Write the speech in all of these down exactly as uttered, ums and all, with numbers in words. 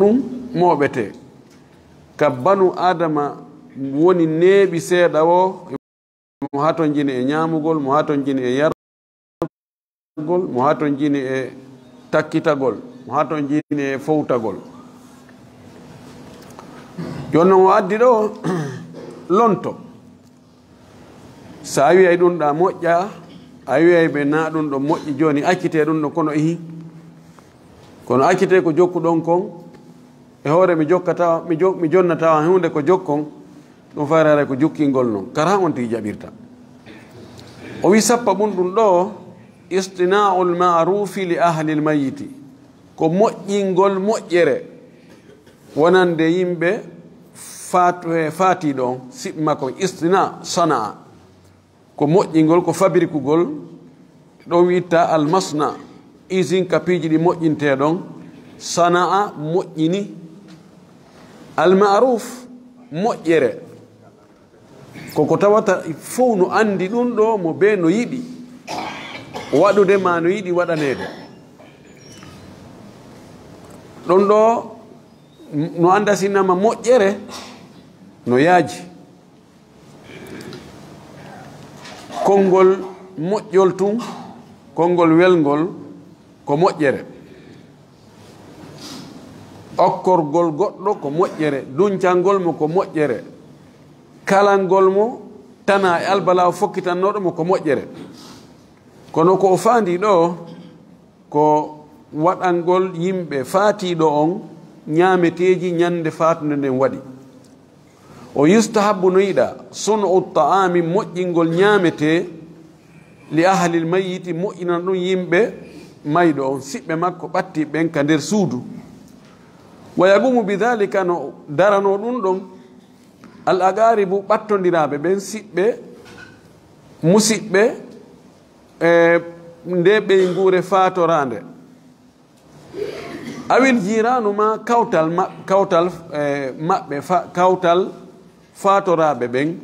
ɗum mooɓetee. Ka banu Aadama woni neeɓi seeɗa o, mo hatonjini e ñaamugol, mo hatonjini e yargol, mo hatonjini e takkitagol, mo hatonjini e fowtagol. Jooni noon o addi ɗo lonto. So a wiyay ɗum ɗa moƴƴa, a wiyay ɓe na ɗum ɗo moƴƴi, jooni accitee ɗum ɗo kono ihi. Kono accitee ko jokkuɗon kon, e hoore mi jokkata, mi jo-, mi jonnata on huunde ko jokkon, ɗum fayre haray ko jukkingol non. Kara on tigi jaɓirta. O wi sappa ɓum ɗum ɗo, istina'ul ma'rufi li ahlil mayyiti. Ko moƴƴingol moƴƴere wonande yimɓe faat-, e faatiiɗo on, siɓɓe makko, istina, sana'a. Ko moƴƴingol, ko fabrikugol, ɗon witta almasna, usine ka piiji ɗi moƴƴintee ɗon, sana'a moƴƴini. Almaruf, moƴƴere. Ko ko tawata fow no anndi ɗum ɗo mo bee no yiɗi waɗude maa no yiɗi waɗaneede. Ɗum ɗo no annda sinama moƴƴere no yaaji. Konngol moƴƴol tun, konngol welngol ko moƴƴere. Okkorgol goɗɗo ko moƴƴere, duncangol mo ko moƴƴere, kalangol mo tana e albalaa o fokkitannooɗo mo ko moƴƴere. Kono ko o faandi ɗo ko waɗangol yimɓe faatiiɗo on ñaameteeji ñande faatunde nden waɗi. O yustahabbu no yiɗa sun'u ta'ami moƴƴingol ñaametee li ahlil mayyiti moƴƴinana ɗum yimɓe mayɗo on siɓɓe makko ɓattiɓe ɓen ka nder suudu. Wa yaqumu bi dhalika no darano ɗum ɗon al aqaribu ɓattondiraaɓe ɓen siɓɓe musiɓɓe e nde ɓeynguure faatoraande. Awil jiiraanu ma kawtal ma-, kawtal, eh, maɓɓe fa-, kawtal faatoraaɓe ɓen.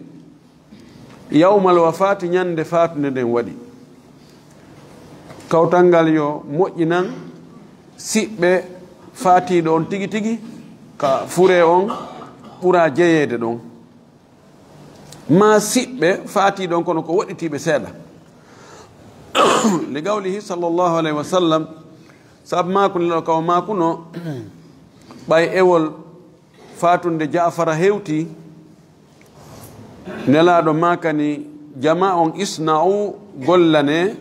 Yawmal wafaati, ñande faatunde nden waɗi. Kawtal ngal yo moƴƴinan siɓɓe faatiiɗo on tigi tigi ka fure on ɓura jeyeede ɗon. Ma siɓɓe faatiiɗo on kono ko woɗɗitiiɓe seeɗa. Li qawlihi sallallahu alayhi wa sallam, sabu maaku Nelaaɗo kaw maakuno, ɓay ewol faatunde Jaafara hewti, Nelaaɗo maakani jama on, isna'u, gollane,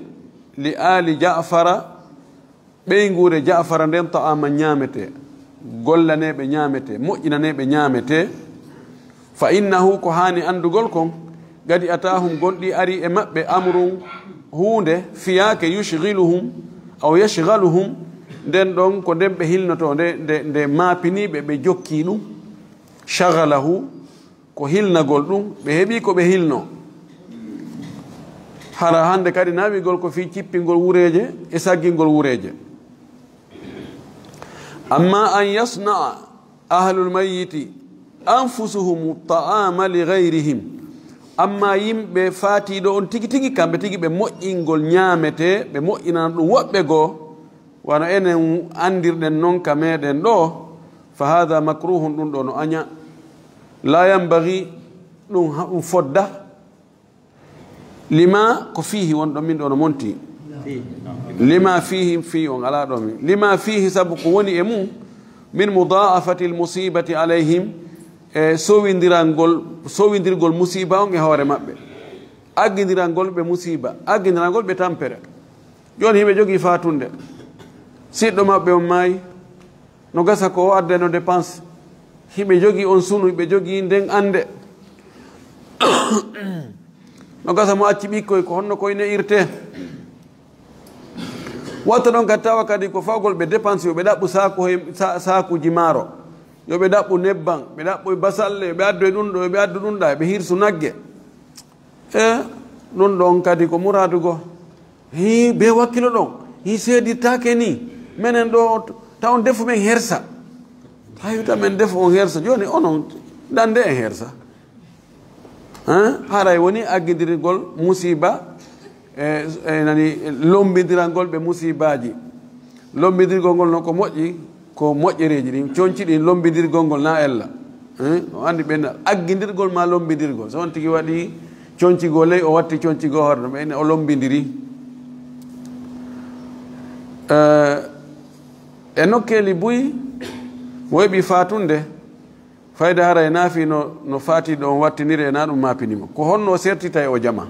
li aali Jaafara, ɓeynguure Jaafara nden ta'aman ñaametee, gollaneeɓe ñaametee, moƴƴinaneeɓe ñaametee. Fa innahu, ko haani anndugol kon, gadi ataahum, gonɗi ari e maɓɓe, amrun, huunde, fiyaake, yushghiluhum, aw yashghaluhum, nden ɗon ko nden ɓe hilnotoo, nde, nde, nde maapiniiɓe, ɓe jokkii ɗum, shaghalahu, ko hilnagol ɗum, ɓe heɓii ko ɓe hilno. Hara hannde kadi nawigol ko fii cippingol wureeje e saggingol wureeje. Amma an yasna'a ahlul mayyiti anfusuhumu ta'ama li ghayrihim. Amma yimɓe faatiiɗo on tigi tigi, kamɓe tigi ɓe moƴƴingol ñaametee, ɓe moƴƴinana ɗum woɓɓe goo, wano enen anndirɗen non ka meɗen ɗo, fa hadha makruhun, ɗum ɗo no aña. La yanbaghi, ɗum ha-, ɗum fodda. Lima, ko fihi won ɗon min ɗo no monti. Lima fihi, fi on alaa ɗo min. Lima fihi, sabu ko woni e mum, min mudha'afatil musibati alayhim, e sowindirangol, sowindirgol musiba on e hoore maɓɓe. Aggindirangol ɓe musiba, aggindirangol ɓe tampere. Jooni hiɓe jogii faatunde. Siɗɗo maɓɓe on maayi. No gasa ko o addayno dépense. Hiɓe jogii on sunu, hiɓe jogii nden annde. No gasa mo acci ɓikkoy, ko honno koy ne'irtee. Watta ɗon kadi tawa kadi ko fawgol ɓe dépense, yo ɓe ɗaɓɓu saaku he-, sa-, saakuuji maaro. Yo ɓe ɗaɓɓu nebban, ɓe ɗaɓɓu basalle, yo ɓe addu e ɗum ɗo, yo ɓe addu ɗum ɗa, yo ɓe hirsu nagge. E ɗum ɗon kadi ko muraadu goo. Hii, be wakkilo ɗon. Hii seedirtaake ni. Menen ɗo, ta on defu men hersa. Tawi ta men defu on hersa. Jooni onon, dande en hersa. Hein? Haray woni aggidirgol musiba, e, e nani, lombindirangol ɓe musibaaji. Lombindirgol ngol no ko moƴƴi, ko moƴƴereeji ɗin, conci ɗin, lombindirgol ngol na ella. Eh, o anndi ɓen aggindirgol ma lombindirgol. So on tigi waɗi conci goo ley, o watti conci goo hoore ɗum, ɓen o lombindiri. Eh, e nokkeeli buy, mo heɓi faatunde, fayda hara e naafi no, no faati ɗo on wattiniri e na ɗum maapini mo. Ko honno o sertitay o jama?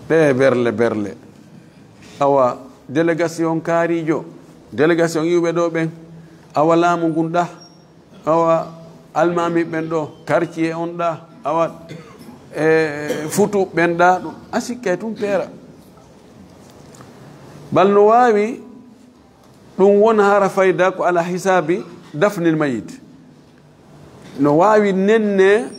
Ɗe berle, berle. Awa, délégation kaariijo, délégation iwɓe ɗo ɓen, awa laamu ngun ɗa, awa almaami ɓen ɗo, quartier on ɗa, awa, e, futu ɓen ɗa, ɗum a sikkay tun peera. Bal no waawi ɗum wona hara fayda ko ala hisaabi dafnil mayit. No waawi nenne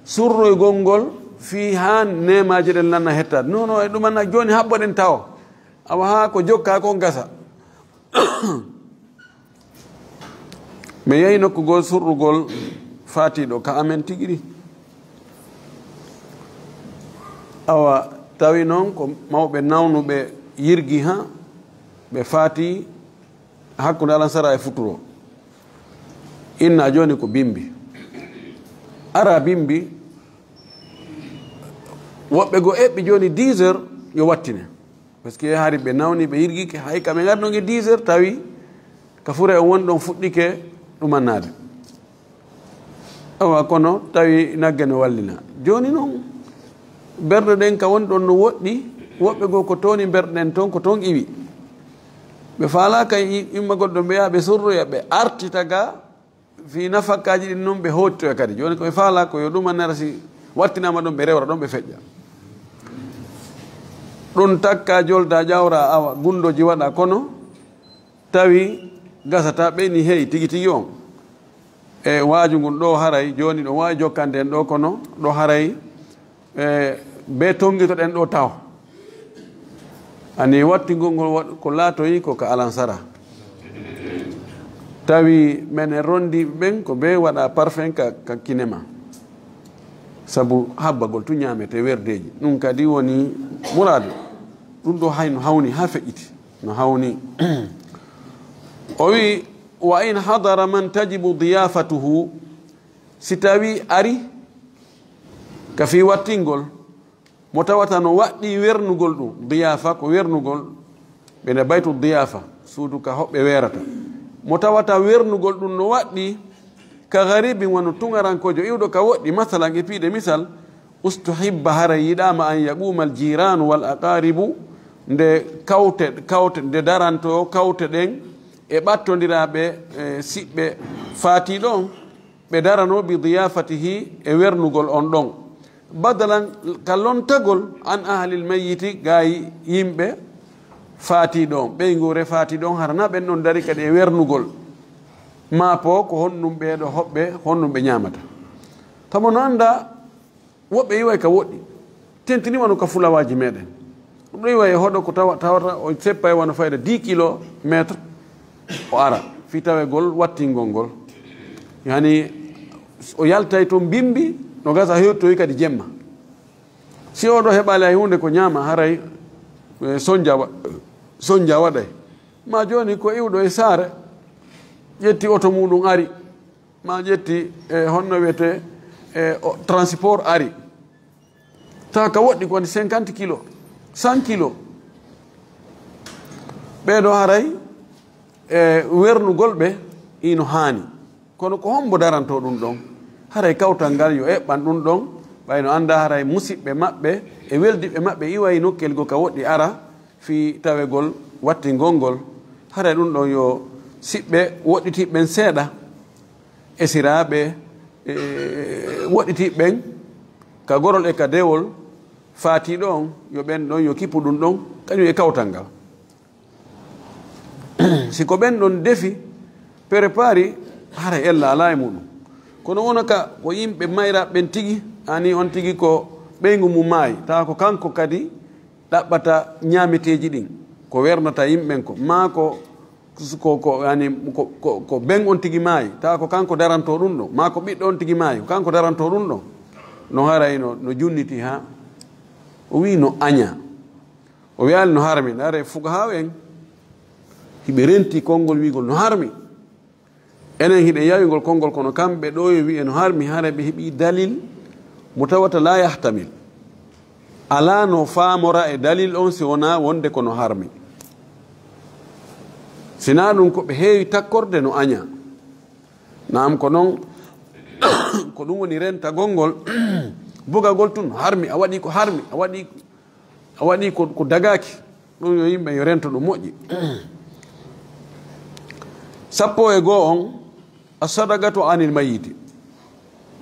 surroygol ngol fii haa neemaaji ɗen lanna hettaade. Non, non, e ɗum anna jooni haɓɓoɗen tawo. Awa haa ko jokkaa kon gasa. Mi yehi nokkugol surrugol faatiiɗo ka amen tigi ɗi. Awa tawi non ko mawɓe nawnuɓe yirgi ha ɓe faati hakkunde alansara e futuro. Inna jooni ko bimbi. Ara bimbi, woɓɓe go eɓɓi jooni dix heures yo wattine. Parce que hari ɓe nawni, ɓe yirgike, hay ka ɓe ngarno nge dix heures, tawi ka fure on woni ɗon fuɗɗike ɗumannaade. Awa, kono tawi nagge no wallina. Jooni non, berɗe ɗen ka woni ɗon no woɗɗi, woɓɓe goo ko tooni berɗe ɗen ton, ko ton iwi. Ɓe faalaaka i-, immagol ɗon, ɓe yaha ɓe surroya, ɓe artita ga, fii nafakkaaji ɗin non ɓe hootitoya kadi. Jooni ko ɓe faalaa ko yo ɗum annara si wattinaama ɗon, ɓe rewra ɗon, ɓe feƴƴa. Ɗum takka, jolda, ƴawra, awa, gunndooji waɗa, kono tawi gasata ɓeyni heyi tigi tigi on. E waaju ngun ɗo haray, jooni ɗo waawi jokkande en ɗo, kono ɗo haray, e, be tongitoɗen ɗo taw. Ani wattingol ngol wa-, ko laatoyi ko ka alansara. Tawi menen rondiiɓe ɓen ko be waɗa parfum ka, ka kinema. Sabu habbagol tu ñaamete werdeeji. Ɗum kadi woni muraadu. Ɗum ɗo hay no hawni haa feƴƴiti. No hawni. O wi, "Wa in hadara man tajibu diyafatuhu," si tawi ari ka fii wattingol, mo tawata no waɗɗi wernugol ɗum, diyafa ko wernugol, ɓe ne baytu diyafa, suudu ka hoɓɓe weerata. Mo tawata wernugol ɗum no waɗɗi, ka garibin wano tuŋarankoojo iwɗo ka woɗɗi, masalan, e piide misal, ustuhibba, hara yiɗaama, an yaquuma al jiiraanu wal aqaaribu, nde kawte, kawte, nde daranto kawte ɗen e ɓattondiraaɓe, e siɓɓe faatiiɗo on, ɓe darano bi diyafatihi e wernugol on ɗon. Badalan ka lontagol an ahlil mayyiti, gaa yimɓe faatiiɗo on, ɓeynguure faatiiɗo on, hara na ɓen ɗon dari kadi e wernugol. Maa po ko honɗum ɓee ɗo hoɓɓe, honɗum ɓe ñaamata. Tamo no annda, woɓɓe iway ka woɗɗi. Tentini wano ka fulawaaji meɗen. Ɗum ɗo iway e hoɗo ko tawa-, tawata o seppay wano fayda dix kilomètres, o ara fii tawegol wattingol ngol. Yani o yaltay toon bimbi, no gasa hewtoyi kadi jemma. Si oɗo heɓaali hay huunde ko ñaama, haray, e, sonja wa-, sonja waɗay. Ma jooni ko iwɗo e saare, ƴetti oto muɗum ari, ma ƴetti, e, honno wiyetee, e, o, transport ari. Tawa ka woɗɗi ko woni cinquante kilos, cent kilos. Ɓee ɗoo haray, e, wernugol ɓe ino haani. Kono ko hombo daranto ɗum ɗon? Haray kawtal ngal yo eɓɓan ɗum ɗon, ɓay no annda haray musiɓɓe maɓɓe e weldiɓɓe maɓɓe iway nokkel goo ka woɗɗi ara fii tawegol wattingol ngol. Haray ɗum ɗon yo siɓɓe woɗɗitiɓɓen seeɗa, esiraaɓe, e, woɗɗitiɓɓen ka gorol e ka dewol faatiiɗo on, yo ɓen ɗon yo kippu ɗum ɗon, kañum e kawtal ngal. Si ko ɓen ɗon defi, prépari, haray ella alaa e muɗum. Kono wona ka ko yimɓe mayraaɓe ɓen tigi, ani on tigi ko ɓeyngu mum maayi, tawa ko kanko kadi ɗaɓɓata ñaameteeji ɗin, ko wernata yimɓe ɓen ko, maa ko, ko, ko, yani, ko, ko, ko ben on tigi maayi, tawa ko kanko daranto ɗum ɗon, maa ko ɓiɗɗo on tigi maayi, ko kanko daranto ɗum ɗon. No haray no, no junniti haa o wi no aña. O wiyaali no harmi, ndaare fuqahaa en, Hiɓe renti konngol wi'gol no harmi. Enen hiɗen yaawingol konngol, kono kamɓe ɗo yo wi'e no harmi, hara ɓe heɓi dalil mo tawata la yahtamil. Alaa no faamora e dalil on si wonaa wonde ko no harmi. Sinaa ɗum ko ɓe heewi takkorde no aña. Naam, ko noon, ko ɗum woni rentagol ngol, bugagol tun harmi, a waɗi ko harmi, a waɗi, a waɗi ko, ko dagaaki. Ɗum yo yimɓe yo rento ɗum moƴƴi. Sappo e goo on, as-sadaqatu anil mayyiti.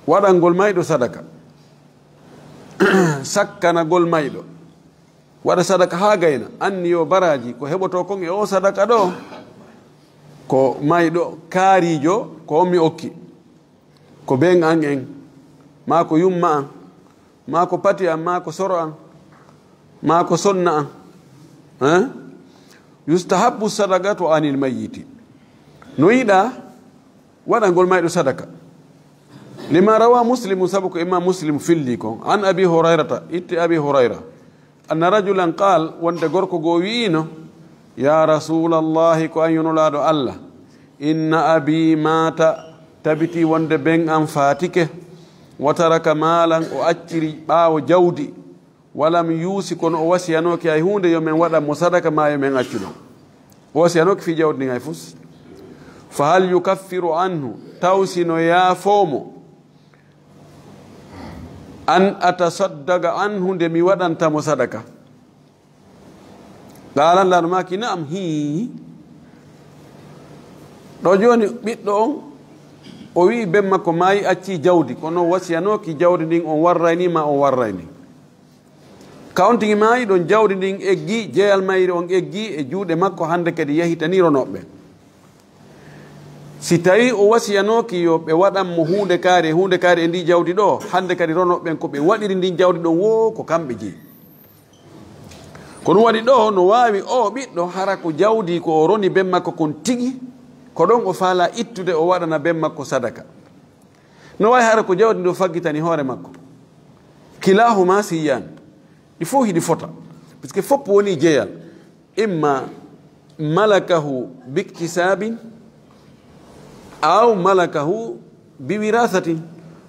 Waɗangol mayɗo sadaka. Sakkanagol mayɗo. Waɗa sadaka haa gayna. Anni yo baraaji ko heɓotoo kon e o sadaka ɗo. Ko mayɗo kaariijo, ko on mi okki. Ko ben an en, maa ko yumma an, maa ko pati an, maa ko soro an, maa ko sonna an. Hein? Yustahabbu sadaqatu anil mayyiti. No yiɗaa waɗangol mayɗo sadaka. Lima rawa Muslimu, sabu ko Imam Muslim filli kon. An Abi Hurayrata, itti Abi Hurayra. Anna rajulan qaal, wonde gorko goo wi'ino, "Ya Rasuulallahi, ko an yonolaaɗo Allah, inna abi maata, tabiti wonde ben an faatike, wa taraka maalan, o acciri ɓaawo jawdi, walam yuusi, kono o wasiyanooki hay huunde yo men waɗan mo sadaka maa yo men accu ɗon. O wasiyanooki fii jawdi ndin hay fus. Fa hal yukaffiru anhu, taw si no yaafoo mo, an atasaddaqa anhu, nde mi waɗanta mo sadaka?" Qaala, Laaɗo maaki, "Na'am, hii." Ɗo jooni ɓiɗɗo on, o wi'i ben makko maayi, accii jawdi, kono wasiyanooki jawdi ndin on warrayni ma on warrayni. Ka on tigi maayi ɗon, jawdi ndin eggi, jeyal mayri on eggi e juuɗe makko, hande kadi yahitani ronooɓe. Si tawi o wasiyanooki yo ɓe waɗan mo huunde kaari e huunde kaari e ndi jawdi ɗo, hande kadi ronooɓe ɓen ko ɓe waɗiri ndin jawdi ɗon woo ko kamɓe jeyi. Ko ɗum waɗi ɗo no waawi o ɓiɗɗo hara ko jawdi ko o roni ben makko kon tigi, ko ɗon o faalaa ittude o waɗana ben makko sadaka. No waawi hara ko jawdi ndi o faggitani hoore makko. Kilahuma siyyan. Ɗi fof hiɗi fota. Parce que fof woni jeyal. Imma malakahu biktisabin aw malakahu biwirasatin.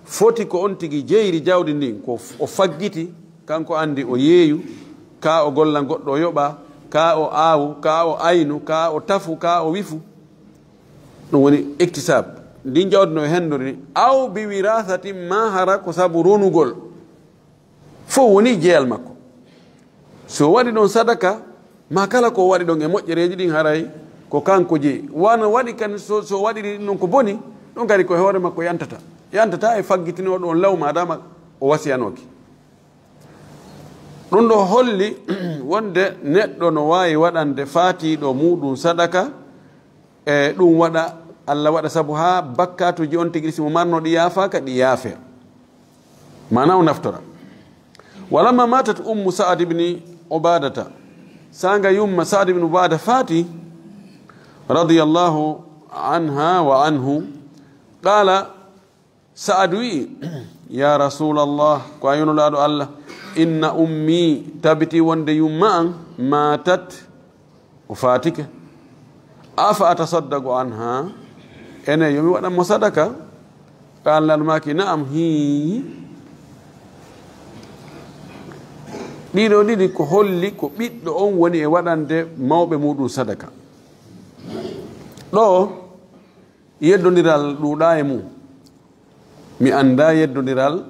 Foti ko on tigi jeyri jawdi ndin, ko f-, o faggiti, kanko andi o yeeyu, ka o golla goɗɗo o yoɓa, ka o aawu, ka o aynu, ka o tafu, ka o wifu. Ɗum woni iktisab. Ndin jawdi no e henndo ndi, aw bi wirasatin, ma hara ko sabu ronugol. Fof woni jeyal makko. So waɗi ɗon sadaka, ma kala ko waɗi ɗon e moƴƴereeji ɗin, haray ko kanko jeyi. Wano waɗi kan, so, so waɗiri ɗum noon ko boni, ɗum kadi ko e hoore makko yantata. Yantata e faggitinooɗo on law, maadaama o wasiyanooki. Ɗum ɗo holli wonde neɗɗo no waawi waɗande faatiiɗo muuɗum sadaka, e ɗum waɗa, Allah waɗa sabu haa bakkaatuuji on tigi si mo marno ɗi yaafaaka, ɗi yaafee. Maana o naftora. Walamma matat ummu Sa'ad ibn Ubadata, saanga yumma Sa'ad ibn Ubada faati, radiyallahu anha wa anhu, qala, Sa'ad wi'i, "Ya Rasulallah, ko a yonulaaɗo Allah, inna ummi, tabiti wonde yumma an, matat, o faatike. Afa atasaddaqu anha? Ene, yo mi waɗan mo sadaka?" Qala, Laaɗo maaki, "Na'am, hii." Ɗiɗo ɗiɗi ko holli ko ɓiɗɗo on woni e waɗande mawɓe muuɗum sadaka. Ɗo yeddondiral ɗuuɗaa e mum. Mi anndaa yeddondiral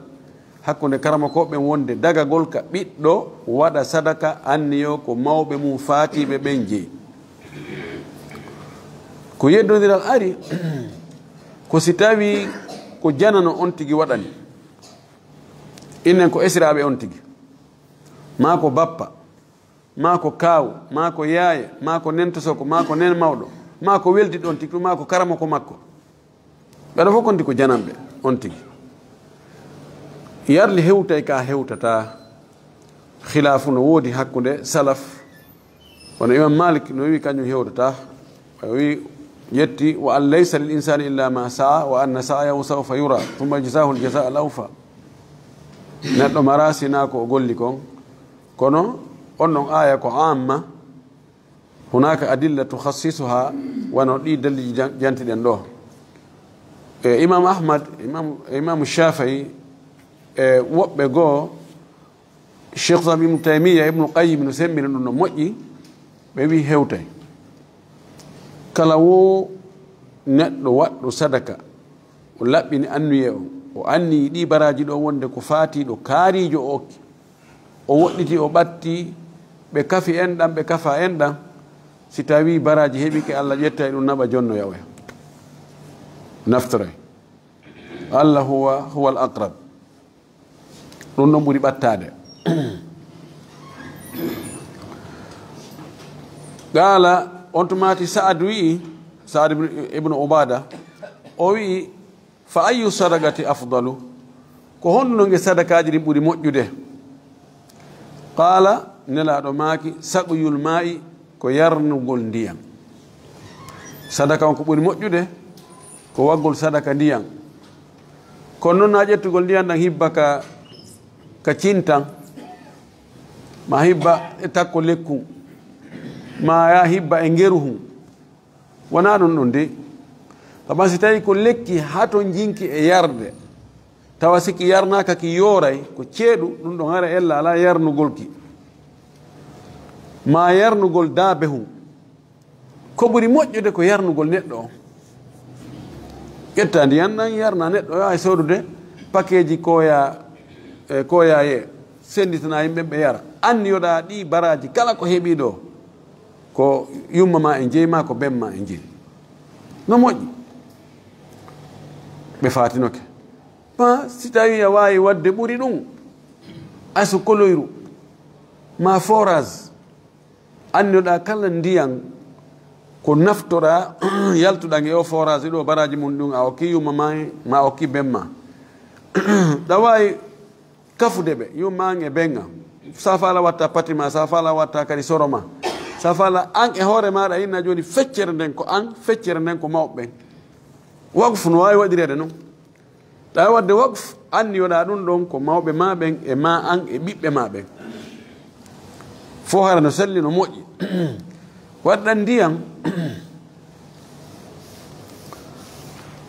hakkunde karamokooɓe ɓen wonde dagagol ka ɓiɗɗo waɗa sadaka anniyo ko mawɓe mum faatiiɓe ɓen jeyi. Ko yeddondiral ari, ko si tawii ko janano on tigi waɗani. Innen ko esiraaɓe on tigi. Maa ko bappa. Maa ko kaaw, maa ko yaaya, maa ko nentosoko, maa ko nen mawɗo, maa ko weldiɗo on tigi, maa ko karamoko makko. Ɓeɗo fof konti ko jananɓe on tigi. Yarli hewtay ka hewtata. Khilaafu no woodi hakkunde salaf. Wano Imam Malik no wi'i kañum hewtata. O wi'i, yetti, "Wa an laysa lil insani illa ma sa'a, wa anna sa'yahu sawfa yura, thumma yujzahu al jaza al awfa." Neɗɗo mara sina ko o golli kon. Kono on ɗon aaya ko amma, هناك أدلة تخصصها, wano ɗi dalilji jan-, jantiɗen ɗo. E Imam Ahmad, Imam, Imam Shafi'i, e woɓɓe goo, Cheikh Islam Ibn Taymiyyah, Ibn Qayyim no semmbina ɗum no moƴƴi, ɓe wi hewtay. Kala wo neɗɗo waɗɗo sadaka, o laɓɓini anniye o, o anniyi ɗi baraji ɗo wonde ko faati ɗo kaarijo o okki, o woɗɗiti, o ɓatti, ɓe kafi enɗam, ɓe kafa enɗam, si tawi baraji heɓike, Allah ƴettay ɗum, naɓa jonnoya oya. Naftoray. Allah huwa, huwa al aqrab. Ɗum ɗon ɓuri ɓattaade. Qaala, on tuma ti Sa'ad wi'i, Sa'ad ibn, ibn Ubaada, o wi'i, "Fa ayyu sadaqati afdalu?" Ko honno nge sadakaaji ɗin ɓuri moƴƴude? Qaala, Nelaaɗo maaki, "Saqyul maa'i," ko yarnugol ndiyam. Sadaka on ko ɓuri moƴƴude, ko waggol sadaka ndiyam. Kono noon, na ƴettugol ndiyam ɗam hibba ka, ka cintan, ma hibba e takko lekkun, ma ya hibba e ngeruhun. Wonaa ɗum ɗum de. Sabu si tawii ko lekki hato njinki e yarde, tawa si ki yarnaaka ki yooray, ko ceeɗu, ɗum ɗon hara ella alaa yarnugol ki. Ma yarnugol daabe hun. Ko ɓuri moƴƴude ko yarnugol neɗɗo on. Ƴetta ndiyan ɗan, yarna neɗɗo, yaha e soodude pakeeji koya, e koyaye, sennditana yimɓe ɓe yara. Anniyoɗaa ɗi baraaji kala ko heɓi ɗo, ko yumma ma e jeyi ma, ko ben ma e jeyi. No moƴƴi. Ɓe faatinoke. Ma si tawi a waawi waɗde ɓuri ɗum, asu koloyru, ma forage, anniyoɗaa kala ndiyan ko naftora, yaltuɗan e o forage ɗo, baraaji mum ɗum, a okki yumma ma, ma okki ben ma. Ɗa waawi kafude ɓe, yumma an e ben an. Sa faala watta pati ma, sa faala watta kadi soro ma. Sa faala an e hoore maɗa inna jooni feccere nden ko an, feccere nden ko mawɓe ɓen. Waqfu no waawi waɗireede non. Ɗa waɗde waqf, anniyoɗaa ɗum ɗon ko mawɓe ma ɓen e ma an e ɓiɓɓe ma ɓen. Fof hara no selli, no moƴƴi. Waɗɗan ndiyan,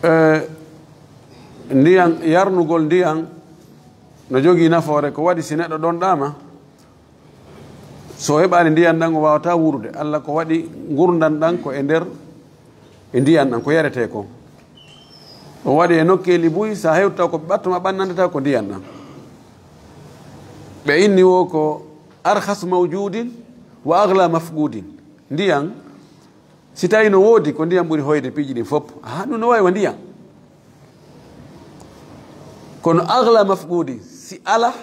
eh, ndiyan, yarnugol ndiyan no jogii nafoore, ko waɗi si neɗɗo ɗonɗaama, so heɓaani ndiyan ɗan, o waawataa wuurude. Allah ko waɗi ngurndan ɗan ko e nder e ndiyan ɗan, ko yaretee kon. O waɗi e nokkeeli buy, sa hewta ko ɓattu ma ɓannandata ko ndiyan ɗan. Ɓe inni wo ko arhasu mawjudin wa aghla mafqudin. Ndiyan, si tawi no woodi, ko ndiyan ɓuri hoyde piiji ɗin fof. Aha, ɗum no wawi wa ndiyan. Kono aghla mafqudin, si ala,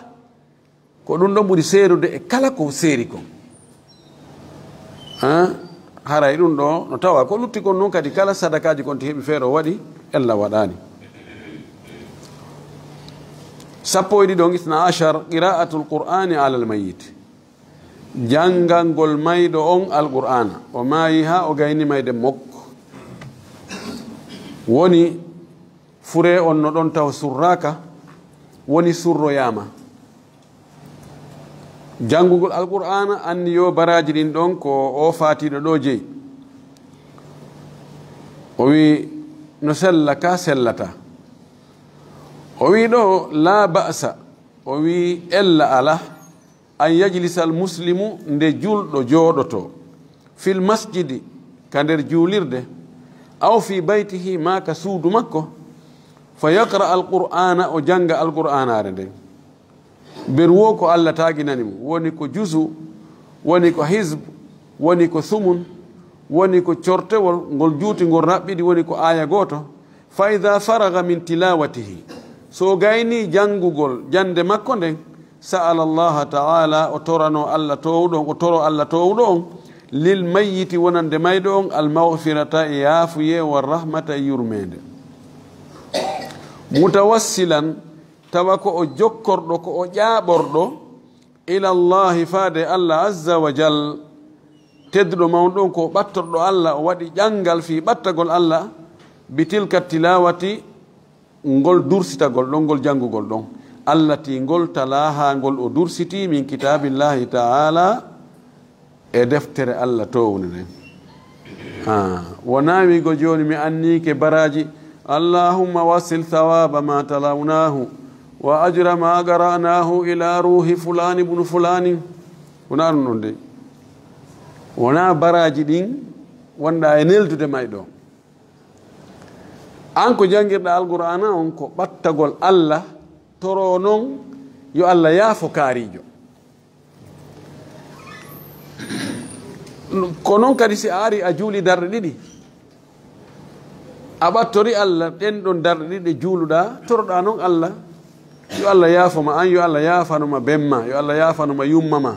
ko ɗum ɗon ɓuri seerude e kala ko seeri kon. Han, haray ɗum ɗo no tawa ko lutti kon non kadi kala sadakaaji kon ti heɓi feere o waɗi, ella waɗaani. Sappo e ɗiɗi on, isna ashar, qira'atul qur'ani alal mayyit. Janngangol mayɗo on Alqur'aana. O maayi haa o gayni mayde mokko. Woni furee on no ɗon taw surraaka, woni surroyaama. Janngugol Alqur'aana anni yo baraaji ɗin ɗon ko o faatiiɗo ɗo jeyi. O wi no sella ka sellata. O wi ɗo laa ba'sa, o wi ella alaa, an yajlisa al muslimu, nde julɗo jooɗoto, fil masjidi, ka nder juulirde, aw fi baytihi, maa ka suudu makko, fa yaqra al qur'aana, o jannga Alqur'aanaare nden. Ber wo ko Allah taaginani mo, woni ko juzu, woni ko hizb, woni ko sumun, woni ko cortewol ngol juuti ngol raɓɓiɗi, woni ko aaya gooto. Fa ida faraga min tilawatihi, so o gayni janngugol jannde makko nden, sa'ala Allaha ta'ala, o torano Allah toowɗo on, o toro Allah toowɗo on, lil mayyiti, wonande mayɗo on, al maghfirata, e yaafuye, wa rahmata, e yurmeende. Mutawassilan, tawa ko o jokkorɗo, ko o ƴaaɓorɗo, ila Allahi, faade Allah, azza wa jal, tedduɗo mawɗo on, ko ɓattorɗo Allah, o waɗi ƴanngal fii ɓattagol Allah, bi tilka tilawati, ngol dursitagol ɗon, ngol janngugol ɗon, allati, ngol, talaha, ngol o dursitii, min kitaabillahi ta'ala, e deftere Allah townde nden. Ah, wonaa wi'go jooni mi anniike baraaji, "Allahumma wassil thawaba ma talawnahu, wa ajra ma qara'nahu ila ruhi fulani ibn fulani." Wonaa ɗum ɗon de. Wonaa baraaji ɗin wonɗa e neldude mayɗo. An ko janngirɗa Alqur'aana on ko ɓattagol Allah, toro non yo Allah yaafo kaariijo. Ko non kadi si a ari a juuli darɗe ɗiɗi, a ɓattori Allah ɗen ɗon darɗe ɗiɗi ɗe juuluɗa, toroɗa non Allah, yo Allah yaafo ma an, yo Allah yaafano ma ben ma, yo Allah yaafano ma yumma ma.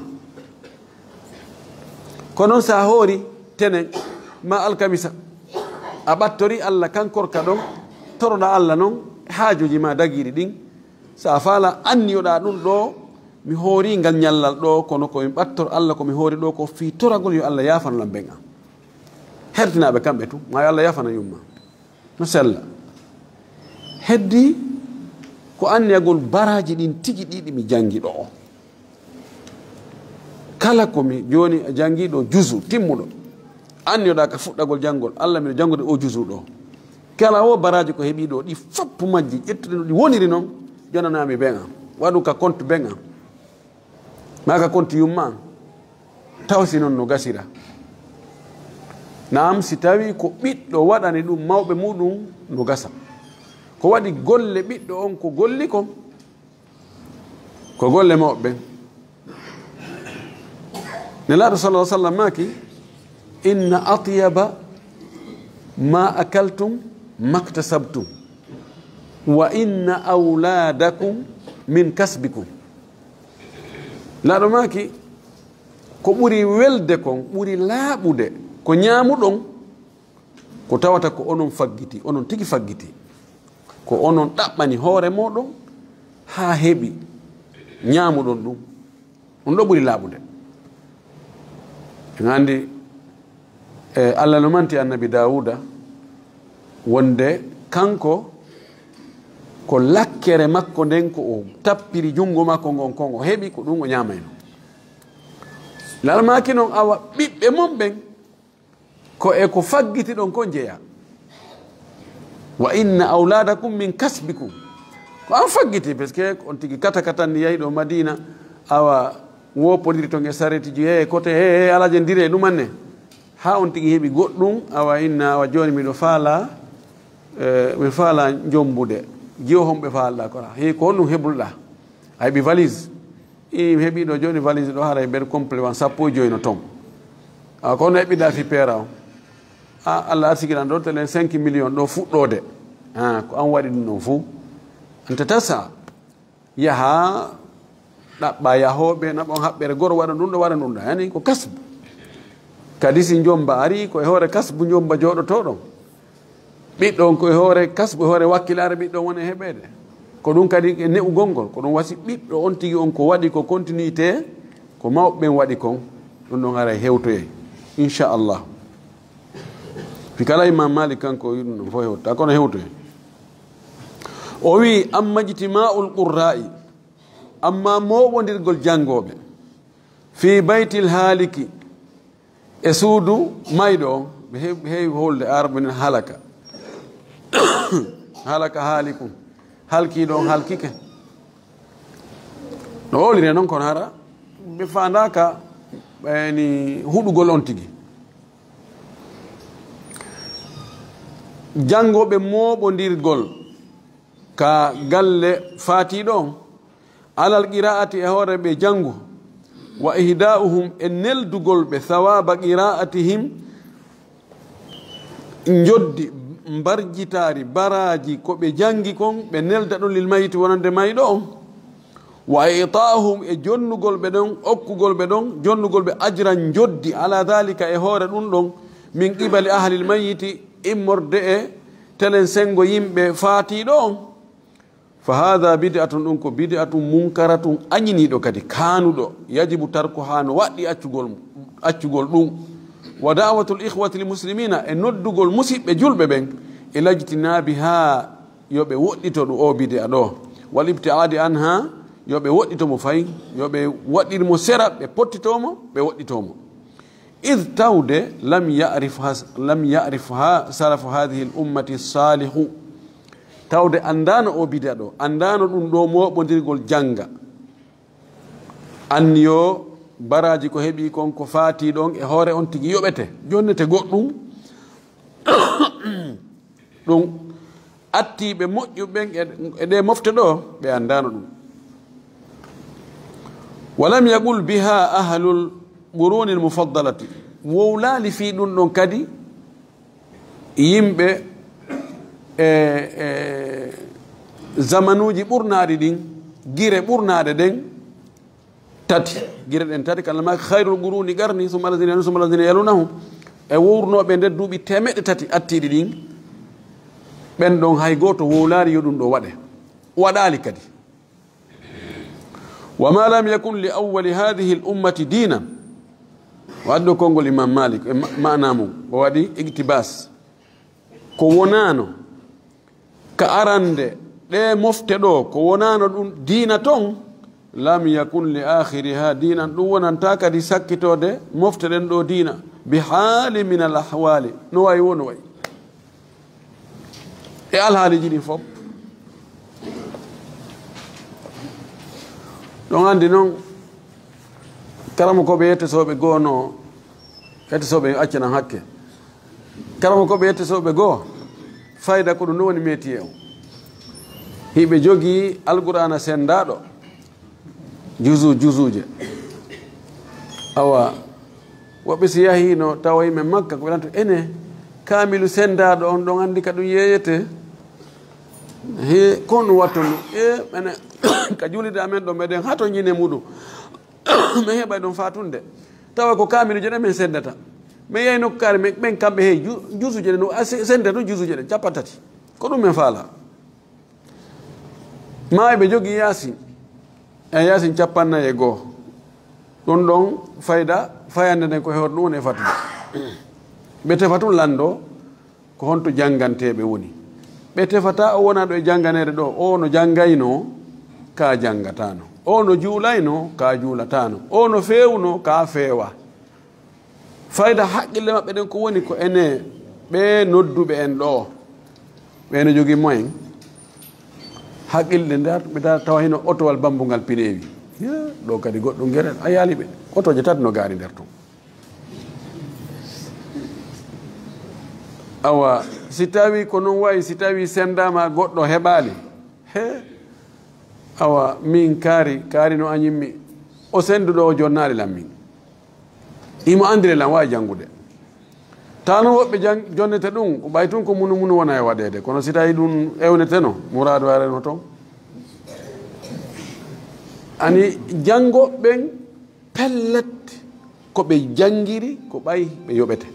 Ko non sa hoori tenen ma alkamisa, a ɓattori Allah kan korka ɗon, toroɗa Allah non haajuuji ma dagiiɗi ɗin. Sa faala anniyoɗa ɗum ɗo, mi hoori ngal ñallal ɗo, kono ko mi ɓattor Allah ko mi hoori ɗo ko fii toragol yo Allah yaafano lan ben an. Hertinaaɓe kamɓe tun, ma yo Allah yaafano yumma. No sella. Heddi ko anniyagol baraaji ɗin tigi ɗi ɗi mi janngi ɗo. Kala ko mi jooni a janngi ɗo juzu timmuɗo. Anniyoɗa ka fuɗɗagol janngol, Allah miɗo janngude o juzu ɗo. Kala o baraaji ko heɓi ɗo, ɗi fop majji ƴettude no ɗi woniri non, jonanami ben an. Waɗu ka compte ben an. Ma ka compte yumma an. Taw si non no gasira. Naam, si tawi ko ɓiɗɗo waɗani ɗum mawɓe muɗum no gasa. Ko waɗi golle ɓiɗɗo on ko golli kon, ko golle mawɓe ɓen. Nelaaɗo sallallahu alaihi wasallam maaki, "Inna atyaba ma akaltum maktasabtum, wa inna awladakum min kasbikum." Laaɗo maaki, ko ɓuri welde kon, ɓuri laaɓude ko ñaamuɗon, ko tawata ko onon faggiti, onon tigi faggiti. Ko onon ɗaɓɓani hoore mooɗon haa heɓi ñaamuɗon ɗum. Ɗum ɗo ɓuri laaɓude. En anndi, e, Allah no manti annabi Daawuda wonde kanko ko lakkere makko nden ko o tappiri junngo makko ngon kon o heɓi ko ɗum o ñaamayno. Laaɗo maaki non awa ɓiɓɓe mon ɓen ko e ko faggiti ɗon ko jeya. "Wa inna awladakum min kasbikum." Ko an faggiti, parce que on tigi kata katan ni yahi ɗo Madina, awa wopodiri ton e sareti ji, "He, kote, he, he, alaje ndire, ɗum anne." Ha on tigi heɓi goɗɗum, awa inna, awa jooni miɗo faala, eh, mi faala jombude. Jiyo homɓe faalɗa ko he, ko honɗum heɓulɗa? A heɓi valise? I, mi heɓi ɗo jooni valise ɗo haray nder complet wan sappo e joyi no ton. A, ko honno heɓɓiɗa fi peera on? A, Allah arsikiran ɗo telen cinq millions ɗo fuɗɗoode. A, ko an waɗi ɗum ɗon fuu. Anta tasa. Yaha, ɗaɓɓa yahooɓe, naɓon haɓɓere goro, waɗa ɗum ɗo, waɗa ɗum ɗo. Yani, ko kasbu. Kadi si njomba ari, ko e hoore kasbu njomba jooɗotoɗon. Ɓiɗɗo on ko e hoore kasbu, e hoore wakkilaare ɓiɗɗo on woni e heɓeede. Ko ɗum kadi e ne'ugol ngol, ko ɗum wasi ɓiɗɗo on tigi on ko waɗi ko continuité, ko mawɓe ɓen waɗi kon, ɗum ɗon haray hewtoyay, inchallah. Fi kala Imam Malik kanko o wi'i ɗum ɗon fof hewta, kono hewtoyay. O wi'i, "Amma ijtima'ul qurra'i, amma mooɓondirgol janngooɓe, fi baytil haaliki, e suudu mayɗo on, ɓe heew-, heewi holde Arabu nen halaka." Halaka haalikum. Halkiiɗo on halkike. No hoolire noon kono hara ɓe faandaaka ɓayni huɗugol on tigi. Janngooɓe mooɓondirgol ka galle faatiiɗo on, alal qiraa'ati e hoore ɓe janngu, wa ihda'uhum e neldugol ɓe sawaaba qiraa'atihim, njoddi mbarjitaari baraaji ko ɓe janngi kon, ɓe nelda ɗum lil mayyiti wonande mayɗo on, wa i'taa'uhum e jonnugol ɓe ɗon, okkugol ɓe ɗon, jonnugol ɓe ajran njoddi, ala dhalika e hoore ɗum ɗon, min qibali ahlil mayyiti immorde e telen senngo yimɓe faatiiɗo on. Fa haadha bid'atun, ɗum ko bid'atun munkaratun, añiniiɗo kadi, kaanuɗo, yajibu tarkuha, no waɗɗi accugol, accugol ɗum. Wa da'watul ikhwati lil muslimina, e noddugol musiɓɓe julɓe ɓen, ila ijtinabiha, yo ɓe woɗɗito ɗum o bid'a ɗo. Wal ibti'adi anha, yo ɓe woɗɗito mo fay, yo ɓe waɗɗir mo sera, ɓe pottito mo, ɓe woɗɗito mo. Id tawde lam yarif ha, lam yarif ha salafu hadihi l ummati salihu. Tawde anndaano o bida ɗo, anndaano ɗum ɗo mooɓondirgol jannga. Anniyo baraaji ko heɓi kon ko faati ɗon e hoore on tigi yoɓete, jonnete goɗɗum. Ɗum attiiɓe moƴƴu ɓen e, e ɗe mofte ɗo, ɓe anndaano ɗum. Walam yaqul biha ahlul quruni lmufaddalati. Wowlaali fii ɗum ɗon kadi yimɓe e, e zamanuuji ɓurnaaɗi ɗin, gire ɓurnaaɗe ɗen, tati. Gire ɗen tati, kala ma khairul quruni qarni, summa alladhina yalunahum, summa alladhina yalunahum. E wowrunooɓe nder duuɓi teemeɗɗe tati attiiɗi ɗin, ɓen ɗon hay gooto wowlaali yo ɗum ɗo waɗe. Waɗaali kadi. Wa ma lam yakun li awwali hadhihi l ummati diinan. O addi konngol Imam Malik, e ma-, maana mum, o waɗi iqtibas. Ko wonaano ka arande ɗe mofte ɗo, ko wonaano ɗum diina ton, lam yakun li akhiriha diinan, ɗum wonanta kadi sakkitode mofte ɗen ɗo diina, bi haali min al ahwali, no wayi wo no wayi. E alhaaliji ɗin fof. Ɗon anndi noon, karamokooɓe yettesooɓe goo no, yettesooɓe accanan hakke. Karamokooɓe yettesooɓe goo, fayda ko ɗum ɗum woni métier on. Hiɓe jogii Alqur'aana senndaaɗo, juzu, juzuuje. Awa, woɓɓe si yahiino tawa yimɓe Makka, ko ɓe nanto, ene, kaamilu senndaaɗo on ɗon anndi ka ɗum yeeyete. He, ko on ɗum watton ɗum? E, ene, ka juulirde amen ɗo, meɗen hato ñine muɗum. Min heɓay ɗon fatunde. Tawa ko kaamiluuje ɗen min senndata. Min yehi nokkaare, min, min kamɓe, hey, ju-, juzuuje ɗen, no, a, se-, senndata ɗum juzuuje ɗen, cappanɗe tati. Ko ɗum min faala. Maa eɓe jogii Yaasin. E Yaasin cappannayi e goo. Ɗum ɗon fayda, fayande nden ko hewto ɗum woni e fatude. Ɓe tefa tun lanndo, ko honto jannganteeɓe woni. Ɓe tefata o wona ɗo e jannganeede ɗo, o no janngaynoo, ka janngataano. O no juulaynoo, ka juulataano. O no feewunoo, ka feewa. Fayda haqqille maɓɓe ɗen ko woni ko ene ɓe nodduɓe en ɗo. Ɓe no jogii moyen. Haqqille nde ɓe da-, tawa hino otowal bambungal pineewi. Ya, ɗo kadi goɗɗum gerel. A yaali ɓe. Otooje tati no gaari nder ton. Awa, si tawi ko non wayi, si tawi senndaama goɗɗo heɓaali. He. Awa, min kaari, kaari no añimmi. O sennduɗo o jonnaali lan min. Imo anndire lan waawi janngude. Tawa non woɓɓe jan-, jonnete ɗum, ko ɓay tun ko munu munu wona e waɗeede. Kono si tawi ɗum ewneteno, muraadu areno ton. Ani janngo ɓen pellet ko ɓe janngiri, ko ɓay ɓe yoɓete.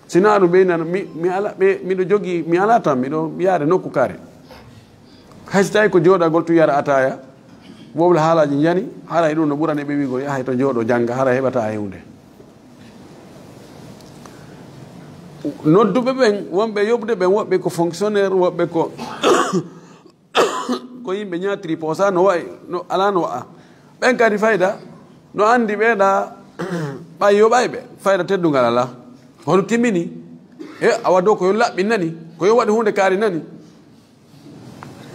Sinaa ɗum ɓe nana, mi, mi ala, ɓe, miɗo jogii, mi ala tan, miɗo yaade nokku kaare. Hay si tawi ko jooɗagol tu yara ataaya, wowla haalaaji njani, haray ɗum no ɓurani ɓe wi'gol, yahay to jooɗo jannga, haray heɓata hewnde. Nodduɓe ɓen, wonɓe yoɓde ɓen, woɓɓe ko fonctionnaire, woɓɓe ko, ko yimɓe ñaatiri poosa, no wa'i, no, alaa no wa'a. Ɓen kadi fayda, no anndi ɓe ɗa, ɓay yoɓay ɓe, fayda teddungal alaa. Hono timmini, e awa dow ko yo laɓɓin nani, ko yo waɗi huunde kaari nani.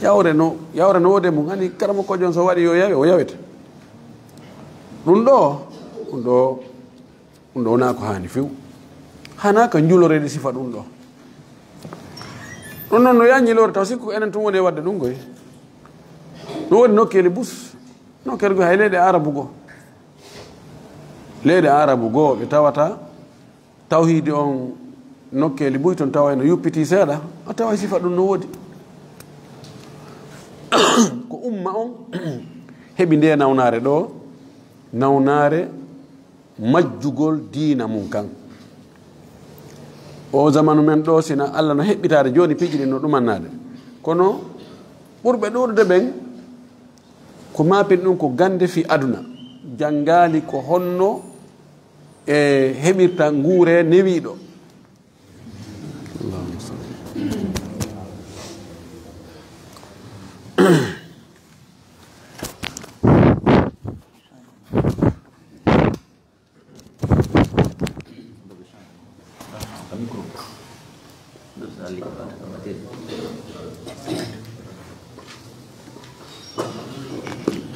Yawre no, yawre no wode mum, hani karamokoojo on so waɗi yo yawe, o yawete. Ɗum ɗo, ɗum ɗo, ɗum ɗo wonaa ko haani few. Hanaa ka njuloreede sifa ɗum ɗo. Ɗum noon no yaññi lowre taw sikku enen tun woni e waɗde ɗum koy. Ɗum woni nokkeeli bus. Nokkeeli goo hay leyɗe Arabu goo. Leyɗe Arabu goo ɓe tawata tawhiidi on nokkeeli buy ton tawa eno yuppitii seeɗa, a tawa sifa ɗum no woodi. Ko umma on heɓi nde nawnaare ɗo, nawnaare majjugol diina mum kan. O zamanu men ɗo, sina Alla no heɓɓitaade jooni piiji ɗin no ɗumannaade. Kono ɓurɓe ɗuuɗude ɓen, ko maapin ɗum ko gannde fii aduna. Janngaali ko honno e heɓirta nguure newiiɗo. Allahumma salli.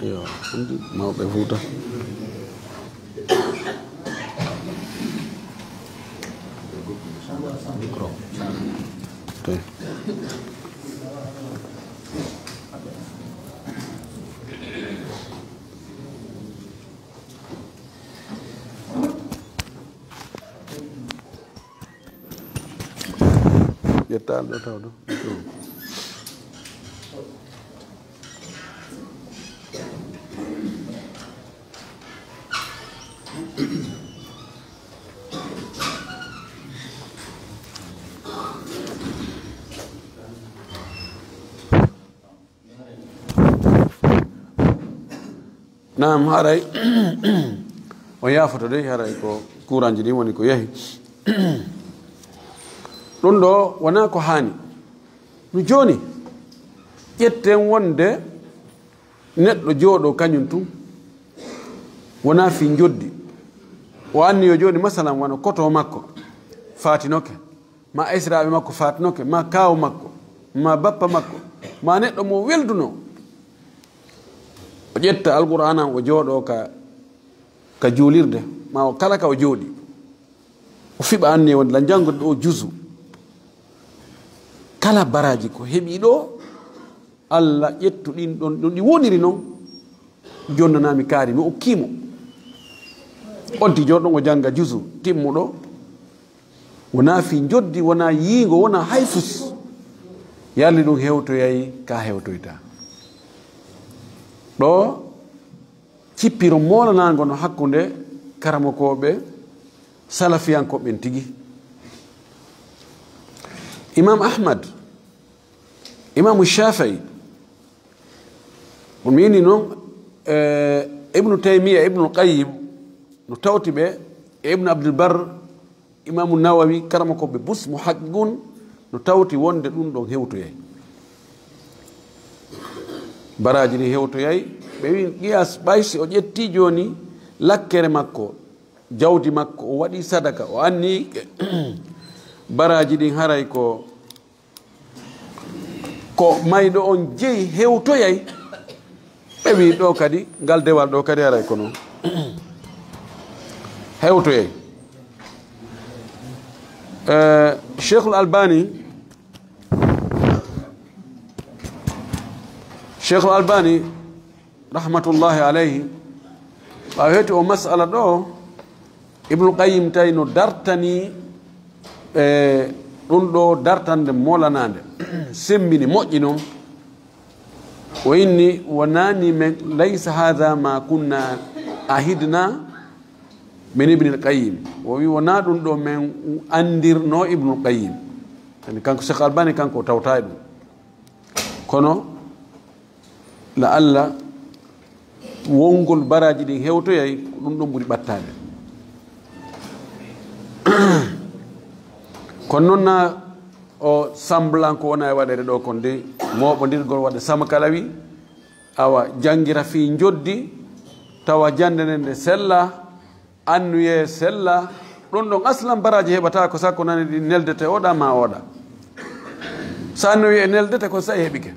Iyo, anndi mawɓe Fuuta. Micro. Te. Ƴettaan ɗo taw ɗo. Naam, haray on yaafoto dey, haray ko kuranji ɗin woni ko yahi. Ɗum ɗo wonaa ko haani. No jooni, ƴetten wonde neɗɗo jooɗo kañum tun, wonaa fii njoddi. O anniyo jooni, masalan, wano koto makko faatinoke, ma esiraaɓe makko faatinoke, ma kaaw makko, ma bappa makko, ma neɗɗo mo welduno. O ƴetta Alqur'aana, o jooɗo ka, ka juulirde, ma o kala ka o jooɗi. O fiɓa anniya wonde la njanngude ɗo juzu. Kala baraaji ko heɓi ɗo, Alla ƴettu ɗin ɗon, ɗon ɗi woniri non, jonnanami kaari, mi okkimo. Onti jooɗo o jannga juzu timmuɗo, wonaa fii njoddi, wonaa yiingo, wonaa hay fus. Yalli ɗum hewtoyay ka hewtoyta. Ɗo cippiro moolanaango no hakkunde karamokooɓe salafiyankooɓe ɓen tigi. Imam Ahmad, Imamu Shafii, on wiini noon, eh, Ibnu Taymiya, Ibnu Qayyim, no tawti ɓe, e Ibnu Abdul Barr, Imaamu Nawawi, karamokooɓe bus, muhaqqiqun, no tawti wonde ɗum ɗon hewtoyay. Baraaji ɗin hewtoyay, ɓe wi'i, qiyas, ɓay si o ƴetti jooni lakkere makko, jawdi makko, o waɗi sadaka, o anni baraaji ɗin haray ko ko mayɗo on jeyi hewtoyay. Ɓe wi ɗo kadi, ngal dewal ɗo kadi haray ko non. Hewtoyay. Eh, Cheikhul Albani, Cheikhul Albani, rahmatullahi alayhi, ɓaawo hewti o masala ɗo, Ibnul Qayyim tawi no dartani, e, ɗum ɗo dartande molanaande, semmbini, moƴƴi noon. O inni, wonani men, laysa hadha ma kunna ahidna min Ibnil Qayyim. O wi, wona ɗum ɗo men anndirno Ibnul Qayyim. Yani, kanko Cheikh Albani, kanko o tawta e ɗum. Kono, la Allah, wongol baraaji ɗin hewtoyay, ko ɗum ɗon ɓuri ɓattaade. Kono noon na o semblant ko wona e waɗeede ɗo kon de, mooɓondirgol waɗa sama kala wi, awa janngira fii njoddi, tawa jannde nden nde sella, annuyee sella, ɗum ɗon aslan baraaji heɓataa ko sakko nani ɗi neldete oɗa ma oɗa. So annuyee neldete ko sa heɓike.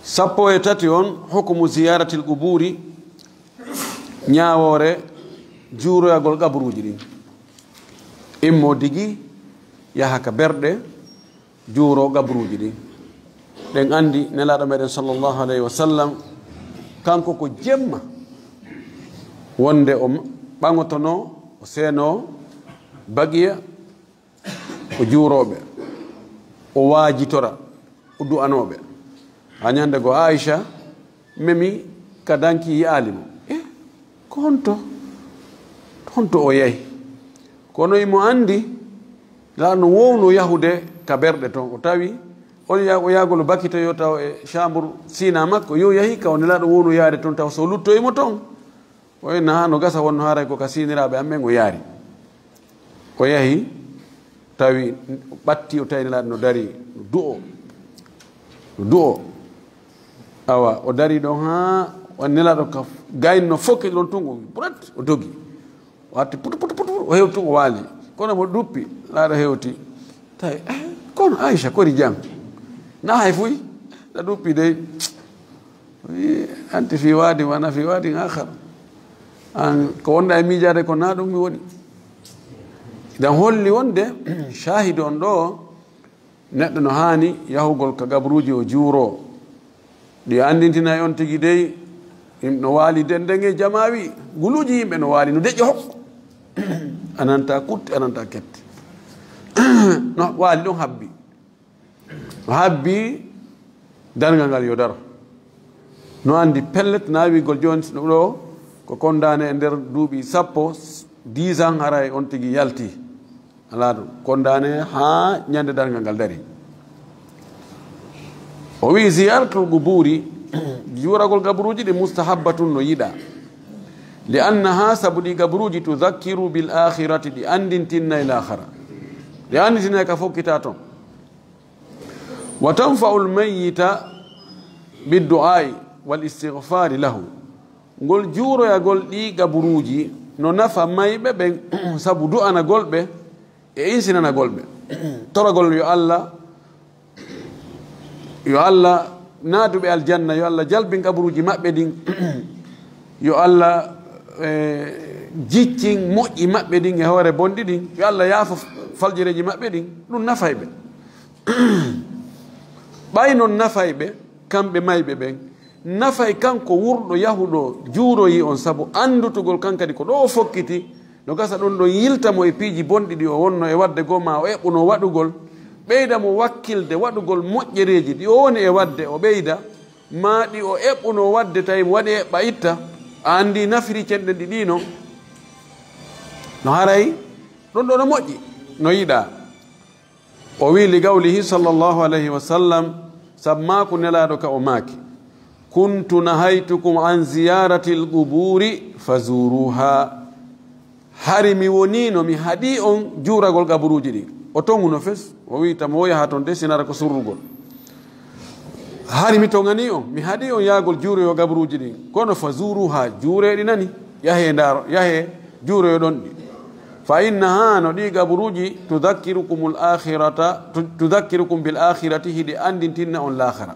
Sappo e tati on, hukumu ziyaratil quburi, ñaawoore juuroyagol qaburuuji ɗin. Immo digi, yaha ka berɗe, juuro qabruuji ɗin. Ɗen anndi Nelaaɗo meɗen sallallahu alayhi wa sallam, kanko ko jemma, wonde o ɓaŋotono, o seeno Baqiya, o juurooɓe, o waajitora, o du'anooɓe. Haa ñande go Aisha memi ka danki yi'aali mo. E, ko honto? Honto o yahi? Kono imo anndi, la no wowno yahude ka berɗe ton. O tawi on ya-, o yaagol bakito yo taw e chambre sina makko, yo yahi ka o Nelaaɗo wowno yaade ton, taw so luttoyi mo ton. O inna, haa no gasa wonno haaray ko ka siiniraaɓe am ɓen o yaari. O yahi, tawi, ɓatti, o tawi Nelaaɗo no dari, no du'o, no du'o. Awa, o dari ɗon haa o Nelaaɗo ka gayno fokkiti ɗon tun, o burat, o dogi. O arti putu, putu, putu, putu, o hewti tun, o waali. Kono mo duppi, Nelaaɗo hewti. Tawi, eh, kono Aisha, kori jam? Na hay fuy, na ɗuppi dey. Wi, anti fi wadi, wana fi wadi akhar. An ko wonda e miijaade ko na ɗum mi woni. Idan holli wonde, shahidi on ɗo, neɗɗo no haani yahugol ka gabruuji o juuro. Ɗi anndintina e on tigi dey, im-, no waali denden e jamaawi, guluuji yimɓe no waali, no deƴƴo hokko. Ananta kutti, ananta ketti. No waali ɗon habbi. No habbi darngal ngal yo daro. No anndi pellet na wiigol jooni ɗo ko kondaane e nder duuɓi sappo, dix ans haray on tigi yalti. Alaa ɗum. Kondaane haa ñande darngal ngal dari. O wi'i, "Ziyaratul quburi, juuragol gabruuji ɗi mustahabbatun no yiɗa. Li annaha, sabu ɗi gabruuji tudhakkiru bil akhirati, ɗi anndintinna e laakhara. Ɗi anndintinna ka fokkita ton. Wa tanfa'ul mayyita bid du'a'i wal istighfari lahu." Ngol juuroyagol ɗi gaburuuji no nafa mayɓe ɓen sabu du'anagol ɓe e insinanagol ɓe. Toragol yo Allah, yo Allah naadu ɓe aljanna, yo Allah jalbin gaburuuji maɓɓe ɗin, yo Allah, eh, jiccin moƴƴi maɓɓe ɗin e hoore bonɗi ɗin, yo Allah yaafo faljereeji maɓɓe ɗin, ɗum nafay ɓe. Ɓay non nafay ɓe, kamɓe mayɓe ɓen, nafay kanko wurɗo yahuɗo juuroyi on, sabu anndutugol kan kadi ko ɗo o fokkiti, no gasa ɗon ɗon yilta mo e piiji bonɗi ɗi o wonno e waɗde goo, ma o eɓɓuno waɗugol, ɓeyda mo wakkilde waɗugol moƴƴereeji ɗi o woni e waɗde, o ɓeyda, ma ɗi o eɓɓuno waɗde tawi mo waɗi eɓɓa itta, a anndi nafiri cenɗen ɗi ɗi non, no haray ɗon ɗo no moƴƴi, no yiɗa. O wi'i, li qawlihi sallallahu alayhi wa sallam, sabu maaku Nelaaɗo ka o maaki, "Kuntu nahaytukum an ziyaratil quburi fazuruha." Hari mi wonino mi haɗi on juuragol gaburuuji ɗin. O tonguno fes, o wi'i, "Tamo o yaha ton de, sinara ko surrugol." Hari mi tongani on, mi haɗi on yaagol juuroyo gaburuuji ɗin. Kono fazuruha, juureɗi nani, yahe ndaaro, yahe juuroyo ɗon ɗi. Fa innaha, no ɗi gaburuuji, tudhakkirukumul akhirata, tu-, tudhakkirukum bil akhirati, hiɗi anndintinna on laakhara.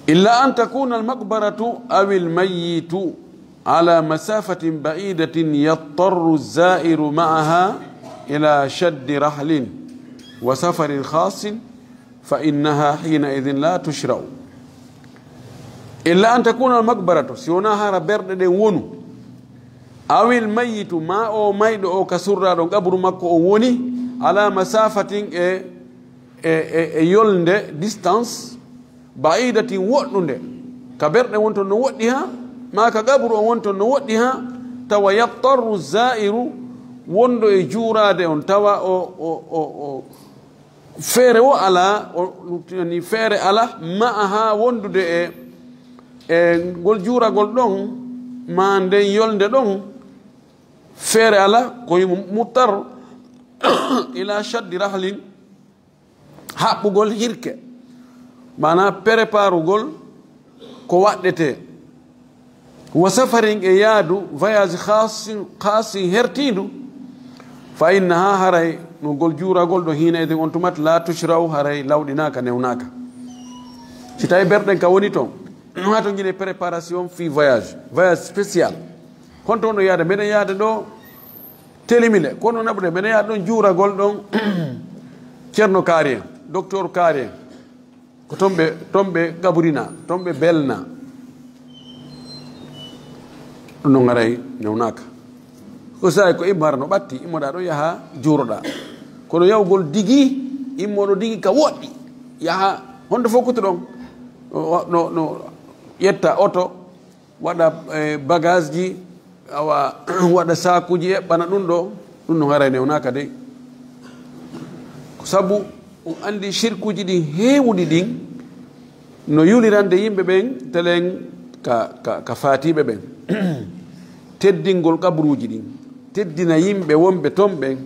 Illa an takuna al maqbaratu aw al mayyitu ala masafatin ba'idatin yadtarru zairu ma'aha ila shaddi rahlin wa safarin khasin, fa innaha hina idhin la tushra'u. Illa an takuna al maqbaratu, si wona hara berɗe ɗen wonu, awil mayyitu, ma o mayɗo o ka surraɗo qabru makko o woni, ala masafatin e, e, e, e yolnde, distance, ba'idatin, woɗɗunde, ka berɗe wonton no woɗɗi ha, ma ka qabru o wonton no woɗɗi ha, tawa yattarru zairu, wonɗo e juuraade on, tawa o, o, o, o, feere wo alaa, o, yani feere alaa, ma'aha, wondude e, e ngol juuragol ɗon, ma nden yolnde ɗon, feere alaa, ko yimo muttar ila shaddi rahlin, haɓɓugol hirke, maanaa préparugol ko waɗɗetee, wa safarin, e yaadu, voyage, khasin, khasin, hertiindu, fa innaha, haray no ngol juuragol ɗo, hina idin, on tumat, la tushra'u, haray lawɗinaaka, newnaaka. Si tawi berɗen ka woni ton, ha to ngine préparation fii voyage, voyage spécial. Honto wonɗo yaade? Mbeɗen yaade ɗo Telimile, kono naɓude, mbeɗen yaha ɗon juuragol ɗon Ceerno Kaari en, Docteur Kaari en. Ko ton ɓe, ton ɓe gaburina, ton ɓe belna. Ɗum no ngaray newnaaka. Ko saa'i ko immara no ɓatti, immoɗaa ɗo yaha juuroɗaa. Kono yawgol digi, immoɗo digi ka woɗɗi, yaha honto fof kutuɗon, no, no, no ƴetta oto, waɗa, eh, bagaasji, awa, waɗa saakuuji, eɓɓana ɗum ɗo, ɗum no haray newnaaka dey. Ko sabu on anndi sirkuuji ɗin heewuɗi ɗin no yulirande yimɓe ɓen telen ka, ka, ka faatiiɓe ɓen. Teddingol qabruuji ɗin, teddina yimɓe wonɓe ton ɓen,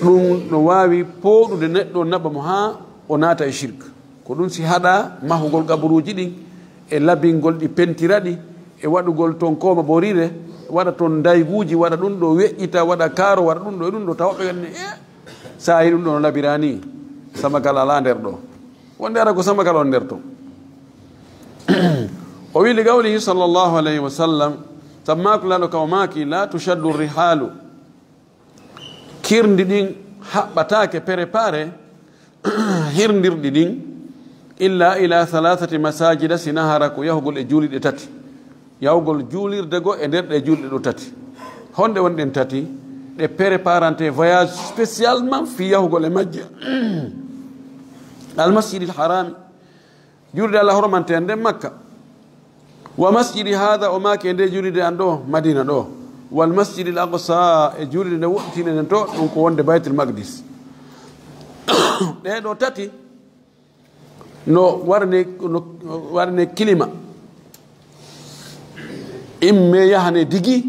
ɗum no waawi pooɗude neɗɗo, naɓa mo haa o naata e sirk. Ko ɗum si haɗa mahugol gaburuuji ɗin e labingol ɗi, pentira ɗi, e waɗugol ton kooma borire, waɗa ton ndayguuji, waɗa ɗum ɗo weƴƴita, waɗa kaaro, waɗa ɗum ɗo e ɗum ɗo, tawa ɓe ganni, e, saa'i ɗum ɗo no labira ni. Samakal alaa nder ɗo. Wonde ara ko Samakal on nder to. O wi li qawlihi sallallahu alayhi wa sallam, sammaaku laaɗo ka o maaki, "La tushaddu rihalu." Kirndi ɗin haɓɓataake, préparé, hirndirɗi ɗin, illa ila thalathati masajida, si nahara ko yahugol e juuliɗe tati. Yahugol juulirde goo e nder ɗe juulɗe ɗo tati. Honɗe woni ɗen tati? Ɗe préparante voyage spécialement fii yahugol e majje. Al masjidil harami, juulirde Allah hormante nden Makka. Wa masjidi hada, o maaki e nde juulirde an ɗo, Madina ɗo. Wal masjidil aqsa, e juulirde nde woɗɗitinde nden to, ɗum ko wonde Baytul Maqdis. Ɗee ɗo tati, no warne, no warne kilima. Imme yahane digi,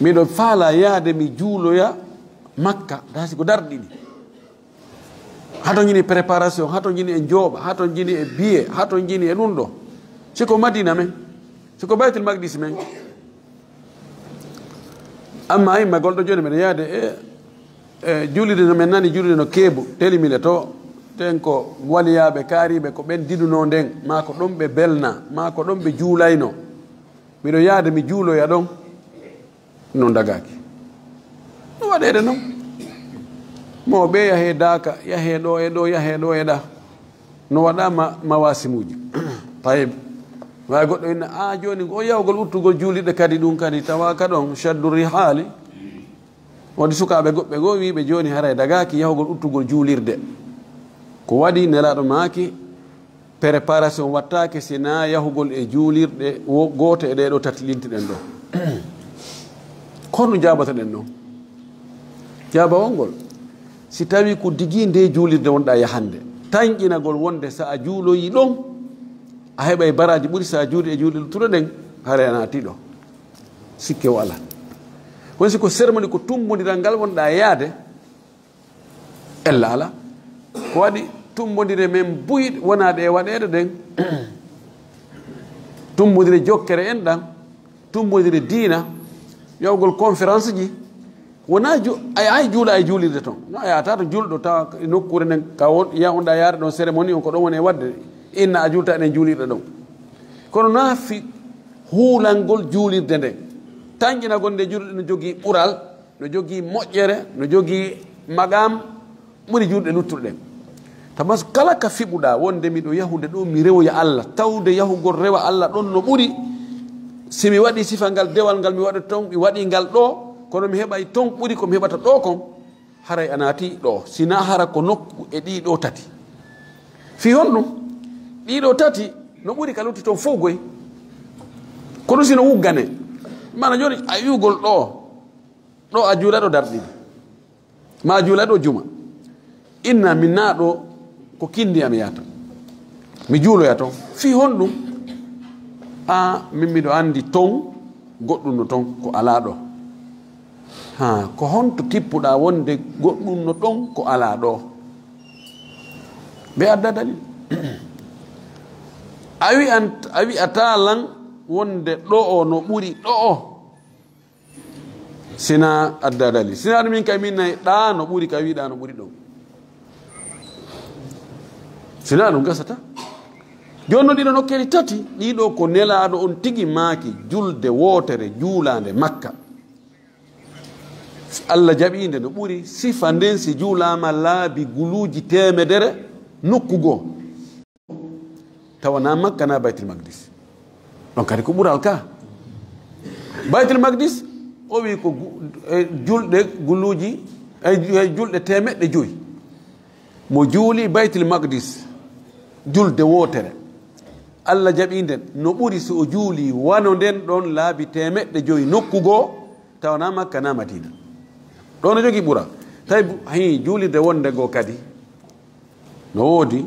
miɗo faala yaade mi juuloya Makka, dasi ko darɗiɗi. Hato jini préparation, hato jini e njooɓa, hato jini e biye, hato jini e ɗum ɗo. Siko Madina men, siko Baytul Maqdis men. Amma imma golɗo jooni mbiɗa yaade e, e juulirde no men nani juulirde no keebu, telimile to, ten ko waliyaaɓe kaariiɓe ko ɓen diduno nden, maa ko ɗon ɓe belna, maa ko ɗon ɓe juulayno. Miɗo yaade mi juuloya ɗon, no dagaaki. No waɗeede non. Mo ɓe yahee daaka, yahee ɗo e ɗo, yahee ɗo e ɗa. No waɗa ma-, mawasimuuji. Tayib. Waawi goɗɗo inna, "A, jooni ko yahugol uttugol juulirɗe kadi ɗum kadi tawa ka ɗon, shaddu rihaali." Wodi sukaaɓe goɓɓe goo wiiɓe jooni haray dagaaki yahugol uttugol juulirde. Ko waɗi Nelaaɗo maaki, préparation wattaake si naa yahugol e juulirɗe wo-, goote e ɗee ɗoo tati lintiɗen ɗoo. Ko honɗum jaabatoɗen ɗon? Jaabawol ngol, si tawii ko digi nde juulirde wonɗaa yahande, tanƴinagol wonde so a juuloyii ɗon, a heɓay baraaji ɓuri so a juuli e juulɗe luttuɗe ɗen, haray a naati ɗo. Sikke o alaa. Kono si ko sermoni ko tummbondiral ngal wonɗaa yaade, ella alaa. Ko waɗi tummbondire men buy wonaa ɗe waɗeede ɗen. Tummbondire jokkere en ɗan, tummbondire diina, yawgol conférence ji, wonaa ju-, a yahay juula e juulirde ton. No a yahata to julɗo tawa e nokkuure nden ka won, ya on ɗa yaade ɗon cérémonie on ko ɗon woni e waɗde. Inna a juulta eɗen juulirɗe ɗon. Kono naa fi huulangol juulirde nden. Tanƴinagol nde juulirde no jogii ɓural, no jogii moƴƴere, no jogii maqaam, ɓuri juulɗe luttuɗe ɗen. Tamas kala ka fiɓuɗaa wonde miɗo yahude ɗo mi rewoya Allah, tawde yahugol rewa Allah ɗon no ɓuri. Si mi waɗii sifa ngal dewal ngal mi waɗata ton, mi waɗii ngal ɗo, kono mi heɓay ton ɓuri ko mi heɓata ɗo kon, haray a naati ɗo. Si naa hara ko nokku e ɗii ɗo tati. Fii honɗum? Ɗii ɗo tati no ɓuri ka lutti ton fow goy. Kono si no wuggane. Mana jooni a wi'ugol ɗo, ɗo a juula ɗo darɗiɗi. Ma juula ɗo juma. Inna min naa ɗo ko kinndi am yahata. Mi juuloya ton. Fii honɗum? A, min miɗo anndi ton goɗɗum no ton ko alaa ɗo. Ha, ko honto kippuɗaa wonde goɗɗum no ɗon ko alaa ɗo? Ɓe adda dalil. A wi'an, a wi'ataa lan wonde ɗo'o no ɓuri ɗo'o. Sina adda dalil. Sina ɗum min kay min nay ɗa no ɓuri ka wiɗa no ɓuri ɗon. Sina ɗum gasata. Jooni no ɗiɗo nokkeeli tati, ɗiɗo ko nelaaɗo on tigi maaki julde wootere juulaande Makka. Allah jaɓiinde no ɓuri sifa nden si juulaama laabi guluuji teemedere nokku goo. Tawa na Makka na Baytul Maqdis. Ɗon kadi ko ɓural ka. Baytul Maqdis, o wi ko gu-, e julɗe guluuji, e, e julɗe teemeɗɗe joyi. Mo juuli Baytul Maqdis, julde wootere. Allah jaɓi nden, no ɓuri so o juuli wano nden ɗon laabi teemeɗɗe joyi nokku goo, tawa na Makka na Madina. Ɗo no jogii ɓural. Tawi bu-, hii, juulirde wonde goo kadi. No woodi?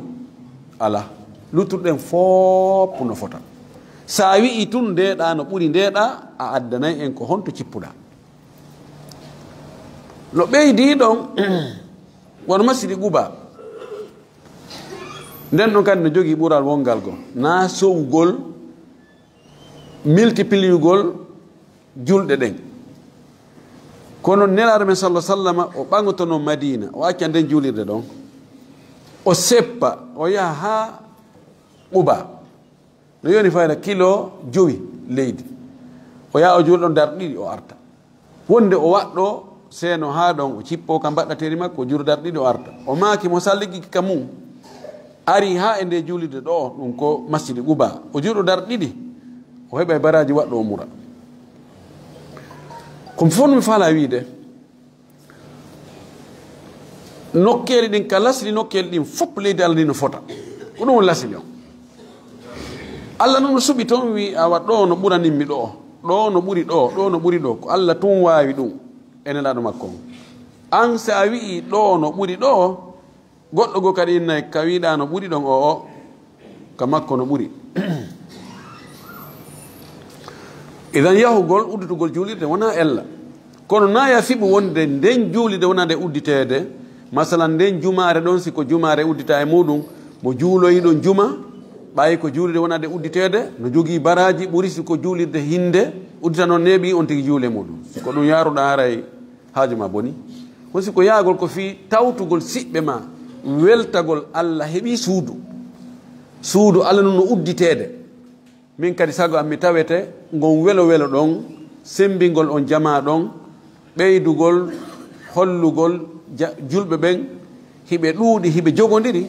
Alaa. Luttuɗen fof no fota. So a wi'i tun ndeeɗa no ɓuri ndeeɗa, a addanay en ko honto cippuɗa. No ɓeydii ɗon, wano Masjidi Quba. Nden ɗon kadi no jogii ɓural wongal goo. Naa sowugol, multipliugol julɗe ɗen. Kono Nelaaɗo men sallallahu alaihi wasallam o ɓaŋotono Madina, o acca nden juulirde ɗon. O seppa, o yaha haa Quba. No yoni fayda kilo jowi leydi. O yaha o juula ɗon darɗe ɗiɗi o arta. Wonde o waɗɗo seeno haa ɗon, o cippo ka mbaɗɗateeri makko, o juula darɗe ɗiɗi o arta. O maaki mo salligiki ka mum, ari haa e nde juulirde ɗo, ɗum ko Masjidi Quba. O juula darɗe ɗiɗi, o heɓa baraaji waɗɗo o mura. Ko fof mi faalaa wiide, nokkeeli ɗin ka lasli, nokkeeli ɗin fof leydi Allah ndi no fota. Ko ɗum woni lasli on. Allah noon no suɓi toon, wi awa ɗo no ɓuranin mi ɗo, ɗo no ɓuri ɗo, ɗo no ɓuri ɗo. Ko Allah tun waawi ɗum e Nelaaɗo makko on. An si a wi'i ɗo no ɓuri ɗo, goɗɗo goo kadi innay ka wiɗa no ɓuri ɗon o, o ka makko no ɓuri. Idan yahugol udditugol juulirde wonaa ella. Kono na ya fiɓu wonde nden juulirde wonaa nde udditeede. Masalan, nden jumaare ɗon, si ko jumaare uddita e muɗum, mo juuloyi ɗon juma, ɓay ko juulirde wonaa nde udditeede, no jogii baraaji ɓuri si ko juulirde hinde uddita non neeɓi on tigi juule muɗum. Si ko ɗum yaaruɗaa haray haaju ma boni. Ko si ko yaagol ko fii tawtugol siɓɓe ma, weltagol Allah heɓi suudu. Suudu Allah nun no udditeede. Min kadi sago am mi tawete ngon welo welo ɗon, sembingol on jamaa ɗon, ɓeydugol, hollugol ja-, julɓe ɓen, hiɓe ɗuuɗi, hiɓe jogondiri.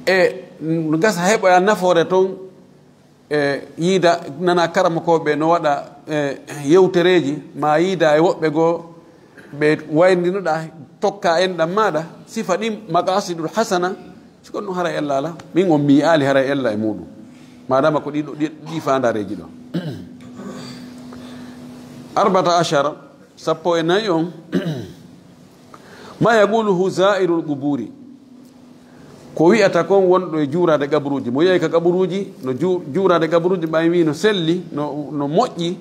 E no gasa heɓoya nafoore ton, e yiida, nana karamokooɓe no waɗa, e, yewtereeji, ma yiida e woɓɓe goo, ɓe wayndinoɗa, tokka enɗam maɗa, sifa ɗin maqasidul hasana, si kon ɗum haray ella ala, min on mi yi'aali haray ella e muɗum. Madama ko ɗiɗo, ɗi, ɗi faandareeji ɗo. Arbata ashara, sappo e nayi on, ma yaquluhu zairul quburi. Ko wi'ata kon wonɗo e juuraade qaburuuji. Mo yahi ka qaburuuji, no ju-, juuraade qaburuuji, ɓay wi no selli, no, no moƴƴi,